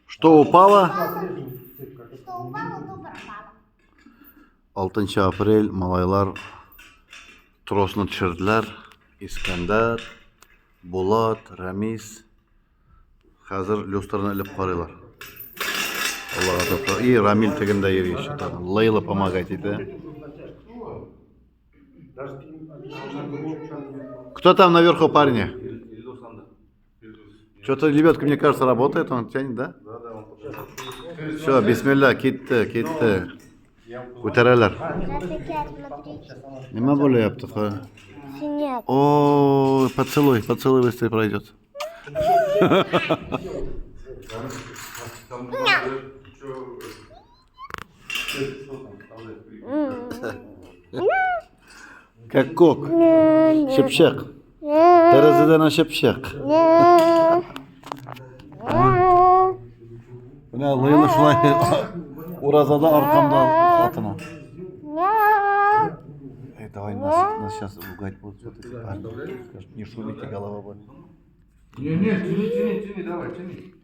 Что упало? Что упало, то пропало. 6 апрель малайлар тросны төшерделәр. Искәндәр, Булат, Рәмис. Хәзер люстраны элеп карыйлар. Аллага тапшыр. И Рамил тегендә йөри еще тагын. Лейла помогать итә. Кто там наверху, парни? Что-то лебедка, мне кажется, работает, он тянет, да? Все, бисмилла, китте, китте. Күтәрәләр. Здравствуйте, смотрите. Nima bo'lyapti? Ha? Синяк. О, поцелуй, поцелуй быстрее пройдет. Как кок. Чыпчык. Тәрәзәдән чыпчык. Менә Лейла шулай уразада аркамда атына. Эй, давай нас сейчас ругать будут. Вот эти парни. Скажут, не шумите, голова болит. Не, не, тяни, тяни, тяни, давай, тяни.